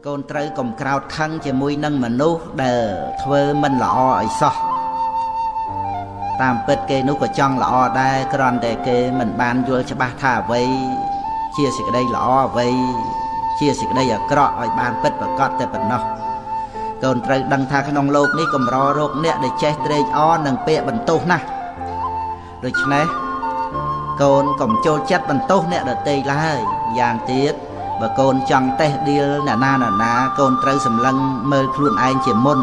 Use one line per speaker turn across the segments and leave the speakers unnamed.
កូនត្រូវកុំក្រោតខឹងជាមួយនឹងមនុស្សដែលធ្វើមិនល្អឲ្យសោះតាមពិតគេនោះក៏ចង់ល្អដែរគ្រាន់តែគេមិនបានយល់ច្បាស់ថាអ្វីជាសេចក្តីល្អអ្វីជាសេចក្តីអាក្រក់ឲ្យបានពិតប្រាកដតែប៉ុណ្ណោះកូនត្រូវដឹងថាក្នុងលោកនេះកម្ររោគអ្នកដែលចេះត្រេកអរនិងពាក្យបន្ទោសណាស់ដូច្នេះកូនកុំចូលចិត្តបន្ទោសអ្នកដទៃឡើយយ៉ាងទៀតបើកូនចង់តេះដៀលអ្នកណាអ្នកណាកូនត្រូវសម្លឹងមើលខ្លួនឯងជាមុន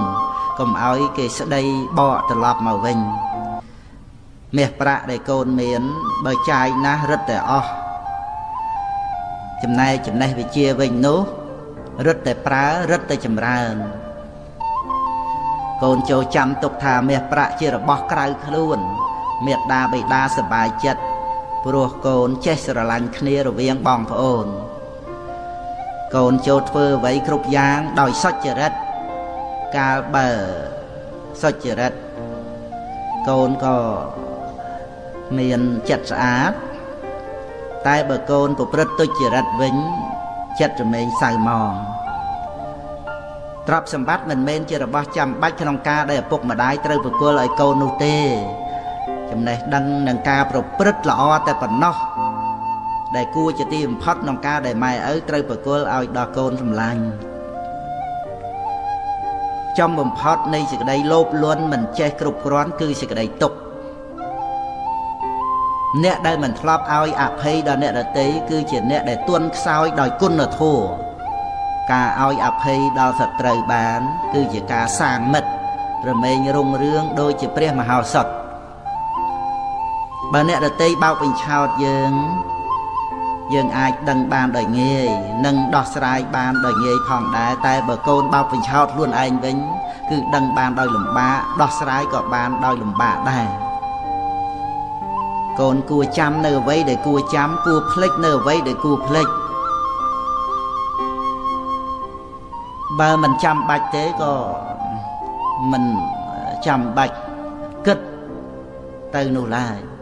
កុំឲ្យគេស្ដីបកត្រឡប់មកវិញមាសប្រាក់ដែលកូនមានបើចាយណាស់រឹតតែអស់ចំណែកចំណេះវិជ្ជាវិញនោះរឹតតែប្រើរឹតតែចម្រើនកូនចូលចាំទុកថាមាសប្រាក់ជារបស់ក្រៅខ្លួនមេត្តាបិតាសប្បាយចិត្តព្រោះកូនចេះស្រឡាញ់គ្នារវាងបងប្អូនកូនចូលធ្វើអ្វីគ្រប់យ៉ាងដោយសុចរិតកាលបើសុចរិតកូនក៏មានចិត្តស្អាតតែបើកូនប្រព្រឹត្តទុច្ចរិតវិញចិត្តរមែងសៅហ្មងទ្រព្យសម្បត្តិមិនមែនជារបស់ចាំបាច់ក្នុងការដែលឪពុកម្ដាយត្រូវប្រគល់ឲ្យកូននោះទេចំណេះដឹងនិងការប្រព្រឹត្តល្អតែប៉ុណ្ណោះដែលគួរជាទីបំផុតក្នុងការដែលម៉ែឪត្រូវប្រគល់ឲ្យដល់កូនសម្លាញ់ចំបំផុតនៃសេចក្តីលោភលន់មិនចេះគ្រប់គ្រាន់គឺសេចក្តីទុក្ខអ្នកដែលមិនធ្លាប់ឲ្យអភ័យដល់អ្នកដទៃគឺជាអ្នកដែលទន់ខ្សោយដោយគុណធម៌ការឲ្យអភ័យដល់សត្រូវបានគឺជាការសាងមិត្តរមែងរុងរឿងដូចជាព្រះមហោសថបើអ្នកដទៃបោកបញ្ឆោតយើងយើងអាចដឹងបានដោយងាយនិងដោះស្រាយបានដោយងាយផងដែរតែបើកូនបោកបញ្ឆោតខ្លួនឯងវិញគឺដឹងបានដោយលំបាកដោះស្រាយក៏បានដោយលំបាកដែរកូនគួរចាំនៅអ្វីដែលគួរចាំគួរភ្លេចនៅអ្វីដែលគួរភ្លេចបើមិនចាំបាច់ទេក៏មិនចាំបាច់គិតទៅនោះឡើយ